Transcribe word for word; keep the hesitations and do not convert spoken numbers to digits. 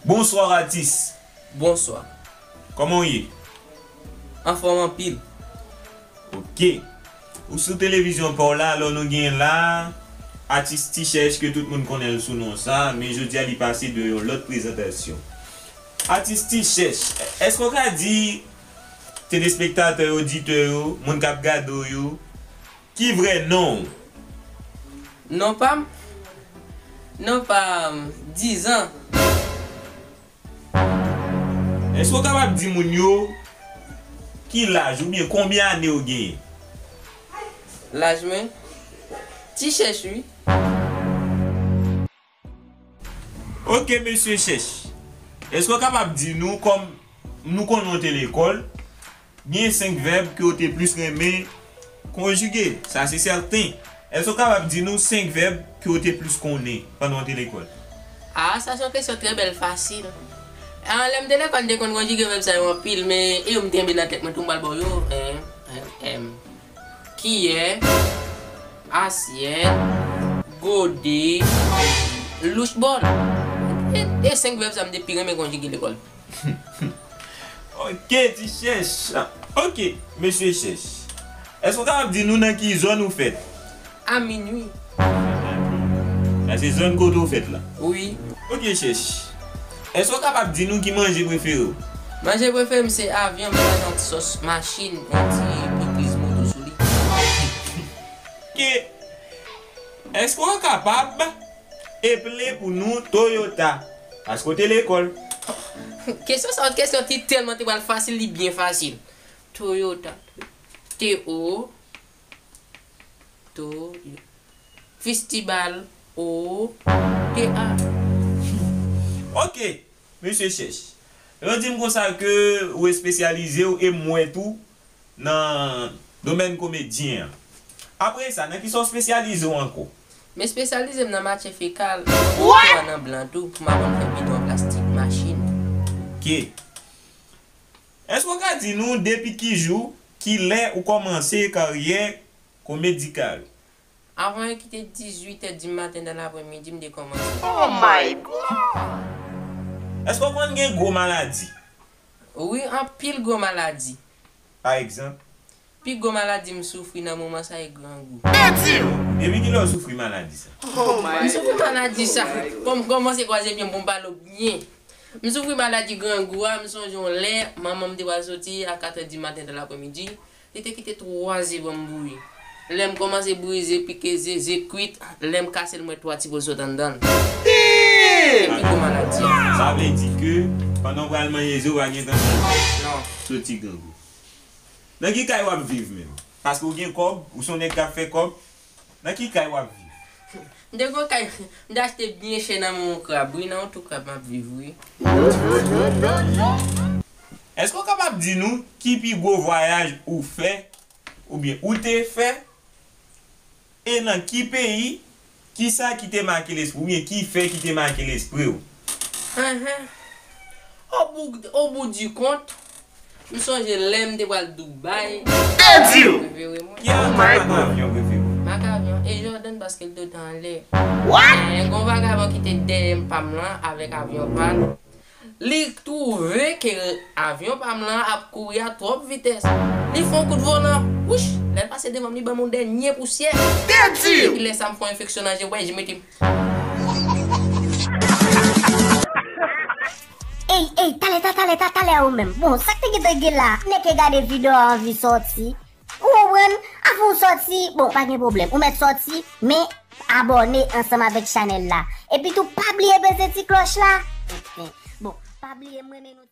Bonswa atis. Bonswa. Kòman w ye? Anfòm anpil. Ok. Ou sou televizyon pa w la, alò nou gen la atis T-Chèch ke tout moun konnen l sou non sa, men jodi a li pase de yon lòt prezantasyon. Atis T-Chèch, èske w ka di telespektatè, oditè yo, moun k ap gade w yo, ki vrè non w? Non pa m? Non pa m, Dizan. Èske w kapab di moun yo ki laj oubyen konbyen ane w genyen? Laj mwen? T-Chèch, wi. Ok, mesye Chèch. Èske w kapab di nou, kòm nou konnen w te lekòl, gen senk vèb ke w te plis renmen konjige, sa se sèten. Èske w kapab di nou senk vèb ke w te plis konnen pandan w te lekòl? Ah, sa se yon kesyon trè bèl, fasil. Ah, lè m te lekòl, m te konn konjige vèb sa yo anpil, men e yo m te kenbe nan tèt mwen tou, m pral ba w yo. Em, em, em. Kiyè, asyèt, gode, louch bòl. E, e senk vèb sa m te pi renmen konjige lekòl. Ok, T-Chèch. Ok, mesye Chèch. Èske w kapab di nou nan ki zòn ou fèt? A minwi. Sa se zòn kote w fèt la? Wi. Ok, Chèch. Èske w kapab di nou ki manje prefere w? Manje prefere m se avyon, men ak yon ti sòs machin, yon ti pikliz moto sou li. Ok. Èske w kapab eple pou nou Toyota? Paske w te lekòl. Kesyon sa, yon kesyon ki tèlman te pral fasil, li byen fasil. Toyota. T O. To. Fistibal. O. T A. Ok, mesye Chèch. Yo di m konsa ke ou espesyalize w e m wè tou nan domèn komedyen an. Apre sa, nan kisa w espesyalize w ankò? M espesyalize m nan matye fekal, nan blan tou, pou m aprann fè bidon an plastik, machin. Ok. Èske w ka di nou depi ki jou, ki lè ou kòmanse karyè komedikal? Avan e kite dizuit è di maten dan lapremidi, m te kòmanse. Oh my God! Èske w konn gen gwo maladi? Wi, anpil gwo maladi. Pa egzanp? Pi gwo maladi m soufri nan moman sa e grangou. Depi kilè w soufri maladi sa? Oh my God! M soufri maladi sa. Bon, m kòmanse kwaze byen pou m pale w byen. M soufri maladi grangou a, m sonje yon lè, manman m te pral soti a kat è di maten dan lapremidi. Li te kite twa ze ban m bouyi. Lè m kòmanse bouyi ze, pike ze, ze kwit, lè m kase l, m wè twa ti bòl sot anndan l. Damn! Se pi gwo maladi a. Sa vle di ke pandan w pral manje ze, w pa gen tan soti grangou. Nan ki kay w ap viv menm? Paske w gen kòb, ou se yon nèg k ap fè kòb. Nan ki kay w ap viv? M te gon kay, m te achte byen chè nan men yon krab, wi, nan yon tou krab m ap viv, wi. Èske w kapab di nou ki pi gwo vwayaj ou fè, oubyen ou te fè, e nan ki peyi, kisa ki te make lespri w, oubyen ki fè ki te make lespri w? Enhen. Au bout, au bout du compte, m sonje lè m te pral Dubai. Te di w! Prefere mwen. Ki avyon, avyon prefere w? M ak avyon. E Jordan, paske l tout tan anlè. What? Gen yon vagabon ki te dèyè m pa m lan avèk avyon pa l. Li twouve ke avyon pa m lan ap kouri a twòp vitès. Li fè yon kout volan, wouch! Lè l pase devan m, li ban m yon dènye pousyè. Te di w! Epi lè sa, m fè yon enfeksyon nan je, wè, je mete m. Ey, ey, talè, ta, talè, ta, talè ou menm. Bon, sa k te gentan gen la? Nèg ki gade videyo a anvi sòti. Ou konprann? Avan w sòti, bon, pa gen pwoblèm. Ou mèt sòti, men abòne ansanm avèk chanèl la. Epi tou, pa bliye peze ti klòch la. Bon, pa bliye m renmen nou.